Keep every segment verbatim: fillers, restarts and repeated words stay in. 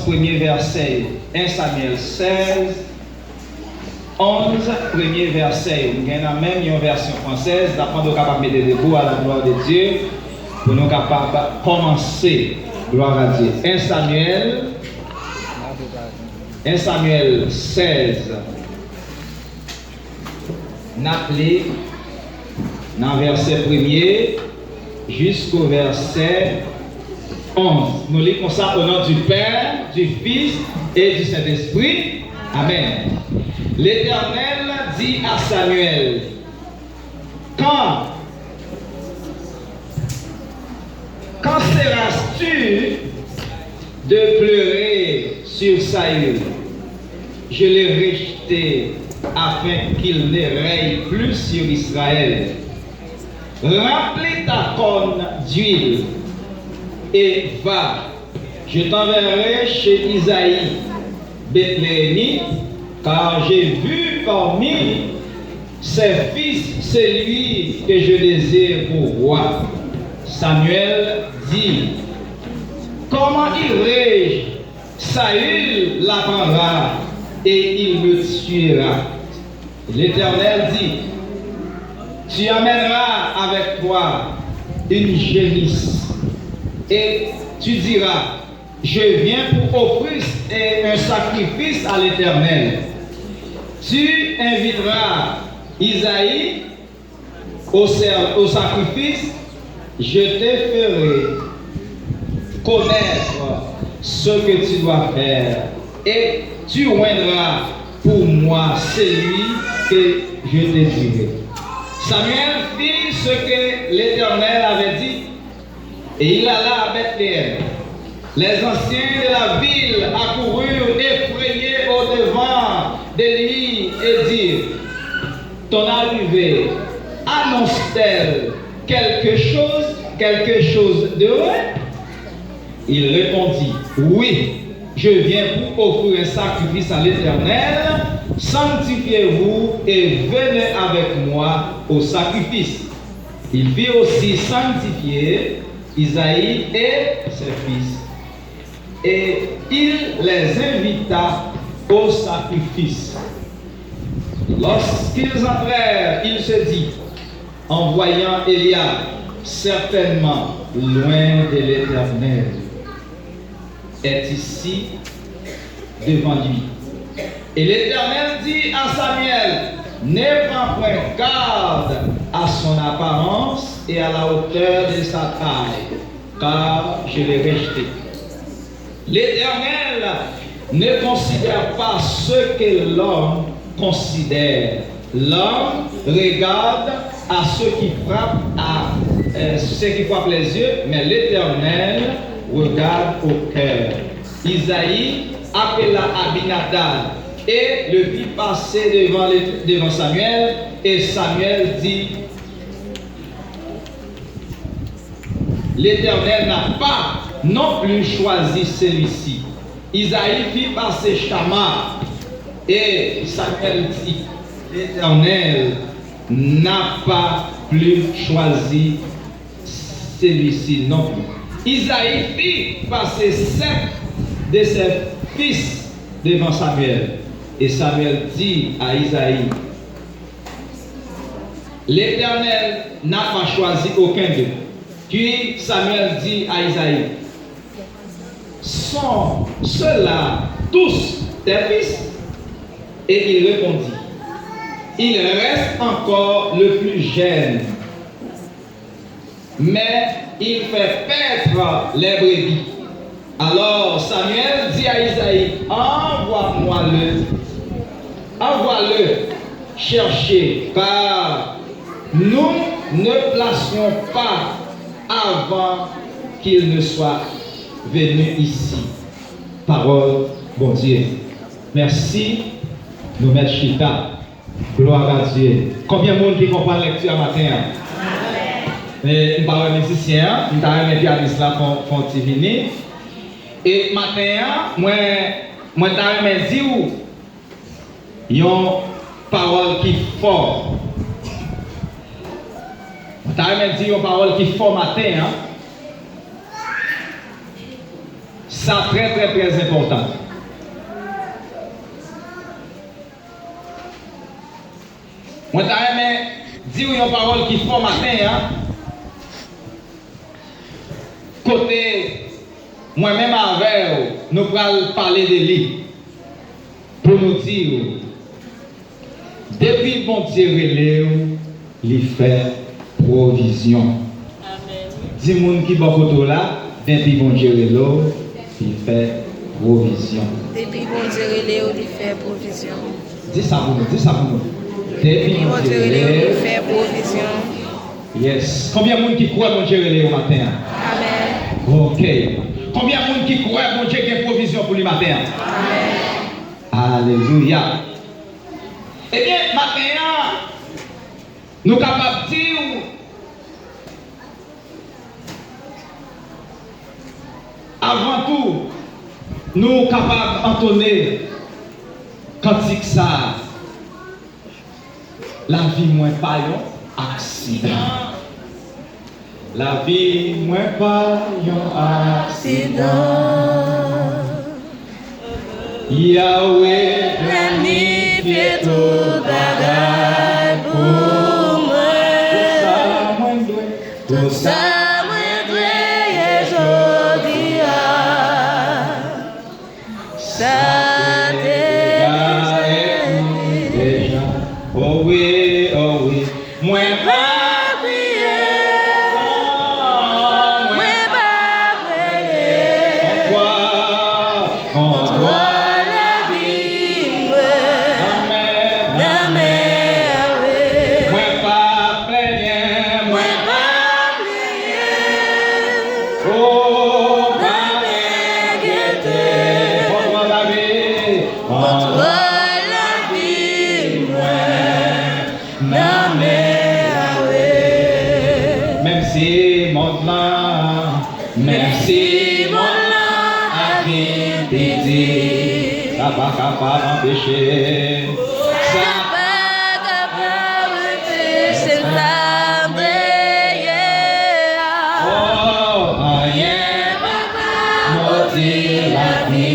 premye vèsè yo. En Samyèl sèz, onz, premye vèsè yo. M gen nan men m yon vèsyon fransèz, n ap mande w kapab mete debout à la gloire de Dieu, pou nou kapab kòmanse. Gloire à Dieu. En Samyèl, en Samyèl sèz. N ap li nan vèsè premye jisko vèsè onz. Nou li konsa: Au nom du Père, du Fils et du Saint-Esprit. Amen. L'Éternel dit à Samuel: Quand, quand cesseras-tu de pleurer sur Saül? Je l'ai rejeté afin qu'il ne règne plus sur Israël. Remplis ta corne d'huile et va. Je t'enverrai chez Isaï, Bethléemite, car j'ai vu parmi ses fils celui que je désire pour roi. Samuel dit: Comment irai-je? Saül l'apprendra et il me tuera. L'Éternel dit: Tu amèneras avec toi une génisse et tu diras: Je viens pour offrir un sacrifice à l'Éternel. Tu inviteras Isaï au, au sacrifice, je te ferai connaître ce que tu dois faire et tu oindras pour moi celui que je te dirai. Samuel fit ce que l'Éternel avait dit et il alla à Bethléem. Les anciens de la ville accoururent effrayés au-devant de lui et dirent: Ton arrivée annonce-t-elle quelque chose, quelque chose d'heureux? Il répondit: Oui, je viens pour offrir un sacrifice à l'Éternel. Sanctifiez-vous et venez avec moi au sacrifice. Il fit aussi sanctifier Isaï et ses fils, et il les invita au sacrifice. Lorsqu'ils entrèrent, il se dit, en voyant Éliab: Certainement, l'oint de l'Éternel est ici devant lui. Et l'Éternel dit à Samuel: Ne prends point garde à son apparence et à la hauteur de sa taille, car je l'ai rejeté. L'Éternel ne considère pas ce que l'homme considère. L'homme regarde à ce qui frappe à, euh, ce qui frappe les yeux, mais l'Éternel regarde au cœur. Isaï appela Abinadab et le fit passer devant, le, devant Samuel, et Samuel dit: L'Éternel n'a pas non plus choisi celui-ci. Isaï fit passer Chama, et Samuel dit: L'Éternel n'a pas plus choisi celui-ci non plus. Isaï fit passer sept de ses fils devant Samuel. Et Samuel dit à Isaï: L'Éternel n'a pas choisi aucun d'eux. Puis Samuel dit à Isaï: Sont ceux-là tous tes fils? Et il répondit: Il reste encore le plus jeune, mais il fait paître les brebis. Alors Samuel dit à Isaï: Envoie-moi-le, envoie-le chercher, car nous ne placerons pas avant qu'il ne soit venu ici. Pawòl Bondye. Mèsi. Nou mèt chita. Gloire à Dieu. Konbyen moun ki konprann lèkti a maten an? Men, m pa wè mizisyen an, m ta renmen pyanis la fè, fè yon ti vini. E maten an, mwen, mwen ta renmen di w yon pawòl ki fò. Mwen ta renmen di yon pawòl ki fò maten an. Sa trè, trè, trè enpòtan. Mwen ta renmen di w yon pawòl ki fò maten an, kote mwen menm avè w, nou pral pale de li, pou nou di w, depi Bondye rele w, li fè pwovizyon. Di moun ki bò kote w la, depi Bondye rele w, li fè pwovizyon. Depi Bondye rele w, li fè pwovizyon. Di sa pou nou, di sa pou nou. Depi Bondye rele w, li fè pwovizyon. Yes. Konbyen moun ki kwè Bondye rele yo maten an? Amèn. Ok. Konbyen moun ki kwè Bondye gen pwovizyon pou li maten an? Amèn. Alelouya. Ebyen, maten an, nou kapab di w, avan tou, nou kapab antone kantik sa a, lavi mwen pa yon aksidan. Lavi mwen pa yon aksidan. Yawe planifye tout bagay pou mwen. Tout sa mwen dwe, tout sa mwen dwe ye jodi a. Sa te deja ekri deja. O wi, o wi. Mwen pa kriye, mwen pa kwele. Kontwòl, kontwòl lavi mwen. Nan men, nan men Yawe. Mwen pa plenyen, mwen pa plenyen. O, pa enkyete. Kontwòl lavi. Kontwòl lavi mwen nan men Yawe. Menm si mond lan, menm si mond lan ap vin pi di, sa pa kapab anpeche. Sa pa kapab anpeche sa m te ye a. Oh, anyen pa ka modi lavi.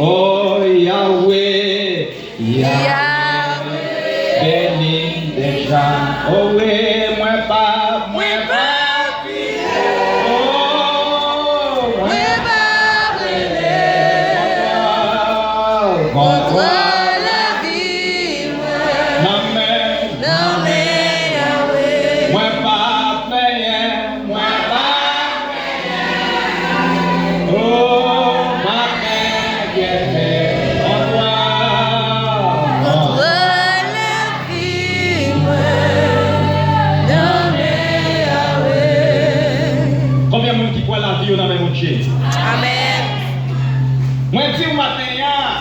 Oh, Yawe, Yawe beni m deja. Oh, wi, mwen pa, mwen pa Oh, mwen pa rele. Kontwòl lavi mwen nan men, nan men Yawe. Mwen pa plenyen, mwen pa plenyen. Oh, pa enkyete. Kontwòl, kontwòl lavi mwen nan men Yawe. Konbyen moun ki kwè lavi yo nan men Bondye? Amèn. Mwen di w maten an,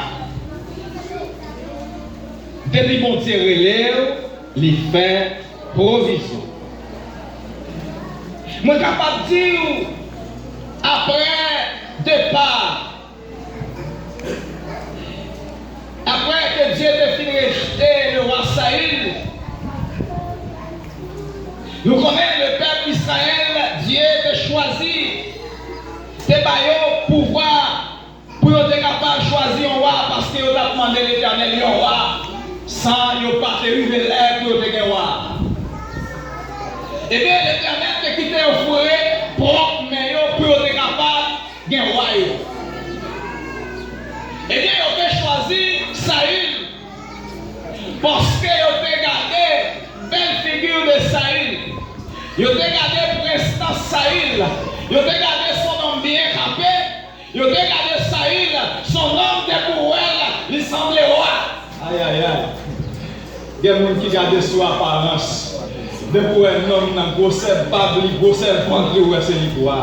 depi Bondye rele w, li fè pwovizyon. Mwen kapab di w, apre depa Apre ke Dye te fin rejte lewa Sayil, nou konnen lepèp Izrayèl, Dye te chwazi, te ba yo pouvwa pou yo te kapab chwazi yon wa, paske yo t ap mande Letènèl yon wa, san yo pa te rive lè pou yo te gen wa. Ebyen, Letènèl te kite yo foure pwòp men yo pou yo te kapab gen wa yo. Ebyen, yo te chwazi Sayil, paske yo te gade bèl figi de Sayil. Yo te gade prestans Sayil. Yo te gade se yon nonm byen kanpe. Yo te gade Sayil, se yon nonm depi w wè l, li sanble wa. Ayayay. Gen moun ki gade sou aparans. Depi w wè nonm nan, gwosè bab li, gwosè vant li, ou wè se li k wa.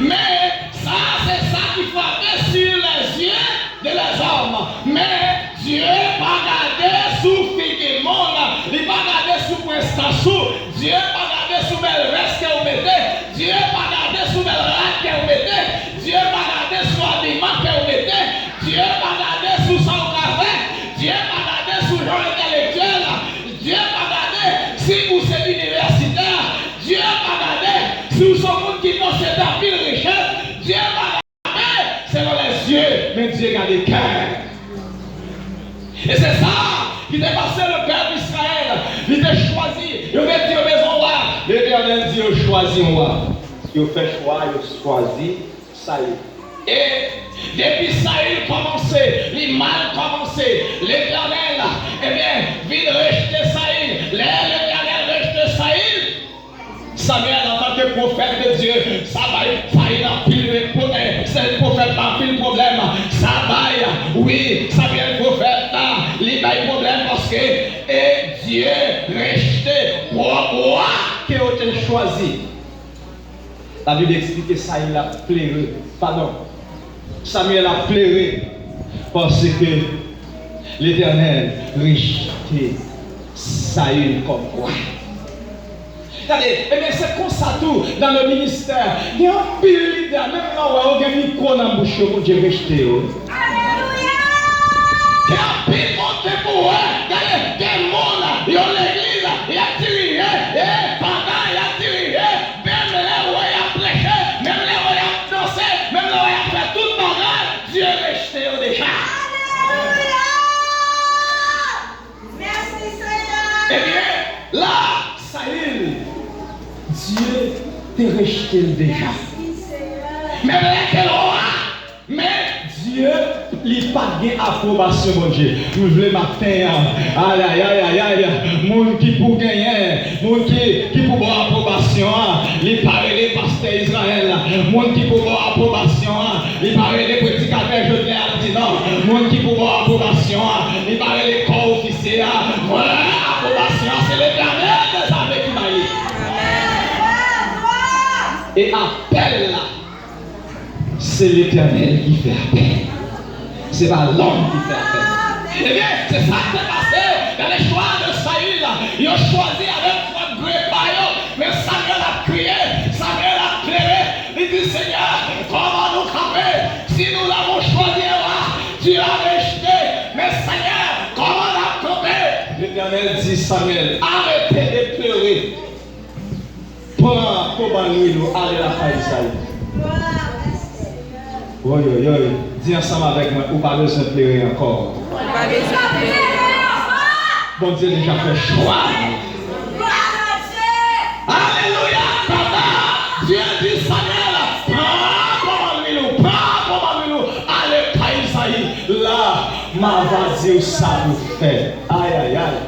Men, sa, se sa ki frape sur les yeux de les hommes. Men, Dye pa gade sou figi moun, li pa gade sou prestans ou, Dye pa gade sou bèl vès ke w mete, Dye pa gade sou bèl rad ke w mete, Dye pa gade sou abiman ke w mete, Dye pa gade sou sa w ka fè, Dye pa gade sou jan w entèlektyèl, Dye pa gade si ou se inivèsitè, Dye pa gade si ou se yon moun ki posede anpil richès, E se sa ki te pase le pèp Izrayèl. Li te chwazi, yo te di yo bezwen wa. Letènèl di yo chwazi yon wa. Yo fè chwa, yo chwazi Sayil. E depi Sayil kòmanse, li mal kòmanse, Letènèl, ebyen, vin rejte Sayil. Lè Letènèl rejte Sayil, Samyèl, antanke pwofèt de Dye, sa bay Sayil anpil repo-, eh, se pwofèt la anpil pwoblèm. Sa bay, wi, Samyèl pwofèt la, li bay pwoblèm paske, e, Dye rejte pwòp wa ke yo te chwazi. Labib eksplike Sayil ap plere, padon, Samyèl ap plere paske Letènèl rejte Sayil kòm wa. Gade, ebyen, se konsa tou, dans le ministère, gen anpil lidè, menm lè w wè yo gen mikwo nan bouch yo, Bondye rejte yo. Gen anpil moun te pou wè, gade, gen moun, yo legliz, y ap dirije, e pandan y ap dirije, menm lè w wè y ap preche, menm lè w wè y ap danse, menm lè w wè y ap fè tout bagay, Dye rejte yo deja. Alelouya! Mèsi, Senyè! Ebyen, la, Sayil, Dye te rejte l deja. Mèsi, Senyè! Menm lè ke l wa, men Dye, li pa t gen apwobasyon Bondye. M vle maten an, ayayayayay, moun ki pou genyen, moun ki, ki pou ba w apwobasyon an, li pa rele pastè Izrayèl. Moun ki pou ba w apwobasyon an, li pa rele predikatè jodi a, l di non. Moun ki pou ba w apwobasyon an, li pa rele kò ofisye a. Mwen, apwobasyon an, se Letènèl dèzame ki ba li. E apèl la, se Letènèl ki fè apèl. Se pa lòm ki fè apèl. Ebyen, se sa k te pase dans le choix de Sayil. Yo chwazi avèk pwòp grenn pa yo. Men Samyèl ap kriye, Samyèl ap klere. Li di, Senyè, kòman nou kanpe? Si nou avons choisi un roi, tu l'as rejeté. Men Senyè, kòman n ap kanpe? Letènèl di Samyèl, arrêtez de pleurer. Pran koban lwil ou ale lakay Izayi. Woyoyoy, di ansanm avèk mwen, ou pa bezwen plere ankò. Ou pa bezwen plere ankò. Bondye deja fè chwa. Alelouya! Papa, Dye di Samyèl, pran koban lwil ou, pran koban lwil ou, ale kay Izayi. La, m a va di w sa pou fè. Ayayay.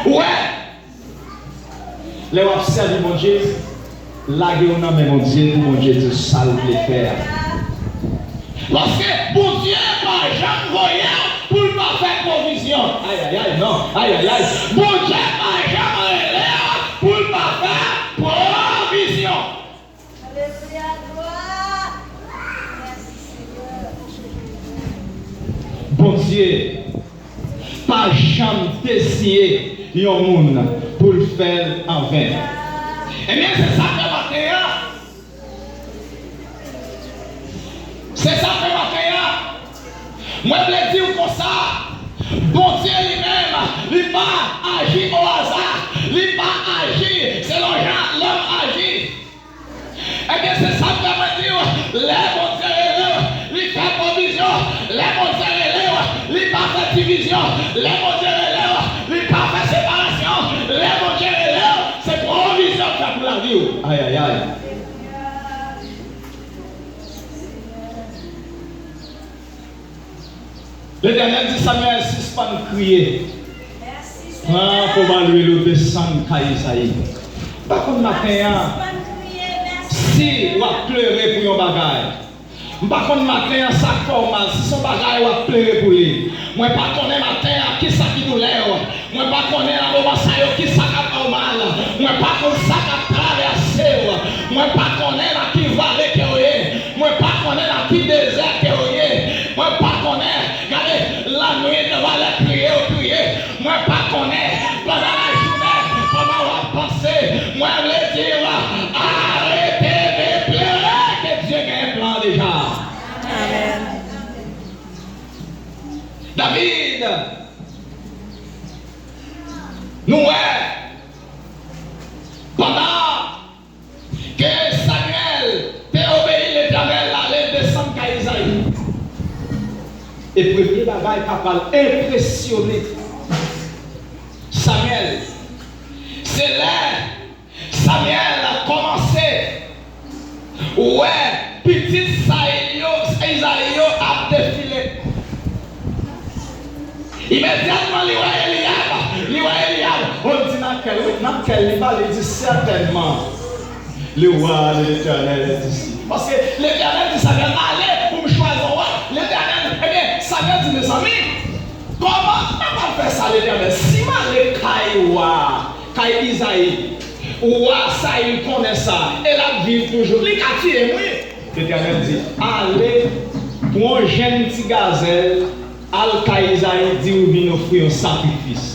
Ou wè, lè w ap sèvi Bondye, lage w nan men Bondye pou Bondye di w sa l vle fè a. Paske Bondye pa janm voye w pou l pa fè pwovizyon. Ayayay, non, ayayay. Bondye pa janm rele w pou l pa fè pwovizyon. Alelouya, glwa. Mèsi, Senyè. Bondye pa janm desiye yon moun pou l fè l anven. Ebyen, se sa k fè maten an. Se sa k fè maten an. Mwen vle di w konsa, Bondye li menm, li pa aji o aza, li pa aji selon jan lòm aji. Ebyen, se sa k fè mwen di w, lè Bondye rele w, li fè pwovizyon. Lè Bondye rele w, li pa fè divizyon. Lè Bondye rele w, li pa fè separasyon. Lè Bondye rele w, se pwovizyon l fè pou lavi w. Ayayay. Letènèl di Samyèl, sispann kriye. Pran koban lwil ou, desann kay Izayi. M pa konn maten an si w ap plere pou yon bagay. M pa konn maten an sa k fè w mal, si se yon bagay w ap plere pou li. Mwen pa konnen maten an kisa ki doulè w. Mwen pa konnen nan moman sa yo kisa k ap fè w mal. Mwen pa konn sa k ap travèse w. Mwen pa konnen nan ki vale ke w ye. Mwen pa konnen nan ki dezè ke w ye. Mwen pa konnen. Gade, lannwit, valè kriye w kriye. Mwen pa konnen pandan lajounen kòman w ap panse. Mwen vle di w, arete de plere, ke Dye gen plan deja. Amèn. David, nou wè, pandan ke Samyèl te obeyi Letènèl, l ale desann kay Izayi. E premye bagay k ap pral enpresyone Samyèl, se lè Samyèl kòmanse wè pitit Sayil yo, Izayi yo ap defile. Imedyatman, li wè Eliyab, li wè Eliyab. O, l di nan kè l, wi, nan kè l, li pale, li di, sètènman, le roi de l'Éternel est ici. Paske Letènèl di Samyèl, ale pou m chwazi yon wa. Letènèl, ebyen, Samyèl di, mezanmi, kòman m ta pral fè sa, Letènèl? Si m ale kay wa, kay Izayi, wa Sayil konnen sa, e l ap viv toujou, li ka tiye m, wi. Letènèl di, ale, pran yon jenn ti gazèl, al kay Izayi, di w vin ofri yon sakrifis.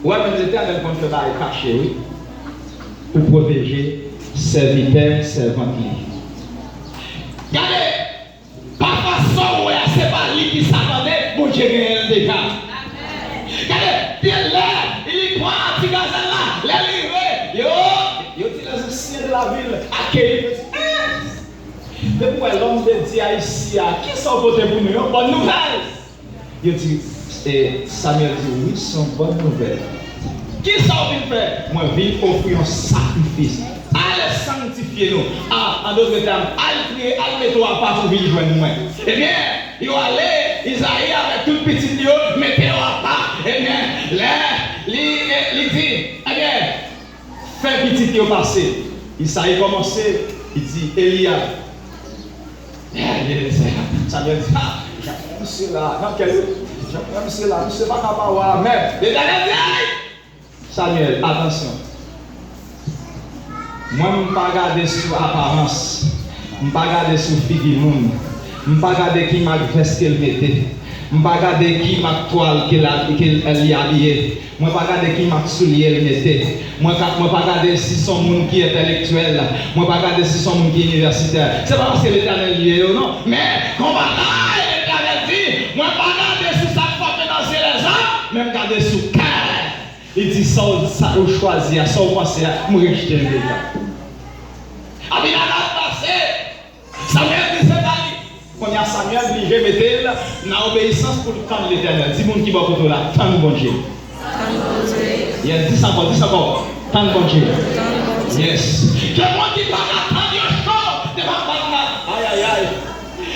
Ou wè, menm Letènèl konn fè bagay kache, wi, pou pwoteje sèvitè, sèvant li. Gade, pafwa sa w wè a, se pa li ki sa, tande, Bondye genyen l deja. Gade, lè li pran ti gazèl la, lè l rive, yo, yo di les anciens de la ville akeyi l, yo di, eh! Depi w wè lòm de Dye a isi a, kisa w pote pou nou? Yon bòn nouvèl. Yo di, e, Samyèl di, wi, se yon bòn nouvèl. Kisa w vin fè? Mwen vin ofri yon sakrifis. Ale sanktifye nou. A, an dòt tèm, al priye, al mete w apa pou vin jwenn mwen. Ebyen, yo ale, Izayi avèk tout pitit li yo, mete yo apa. Ebyen, lè li, e, li di, ebyen, fè pitit yo pase. Izayi kòmanse, li di, Eliyab. Eliezer. Samyèl di, ha, jan pran misye la, nan kè l, jan pran misye la, misye pa ka pa wa, men Letènèl di, hey! Samyèl, atansyon. Mwen, m pa gade sou aparans. M pa gade sou figi moun. M pa gade ki mak vès ke l mete. M pa gade ki mak twal ke l, ke l, li abiye. Mwen pa gade ki mak soulye l mete. Mwen ka, mwen pa gade si s on moun ki entèlektyèl. Mwen pa gade si s on moun ki inivèsitè. Se pa paske Letènèl li ye yo, non. Men, gon bagay Letènèl di, mwen pa gade si sa k frape nan zye lèzòm, men m gade sou kè. Li di, sa w, sa w chwazi a, sa w panse a, m rejte l deja. Abinadab pase, Samyèl di se pa li. Kounye a, Samyèl blije mete l nan obeyisans pou l tann Letènèl. Di moun ki bò kote w la, tann Bondye. Tann Bondye. Yes, di sa ankò, di sa ankò. Tann Bondye. Tann Bondye. Yes. Gen moun ki pa ka tann, yo cho devan bak la. Ay, ay, ay.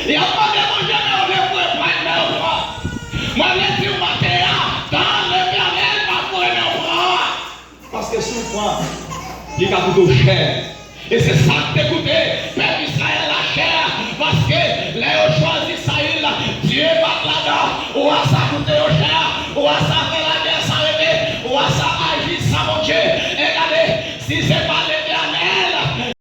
Y ap mande Bondye, men yo vle foure pran, men yo pran. Mwen vle di w maten an, tann Letènèl, pa foure, men yo pran. Paske si w pran, li ka koute w chè. E se sa k te koute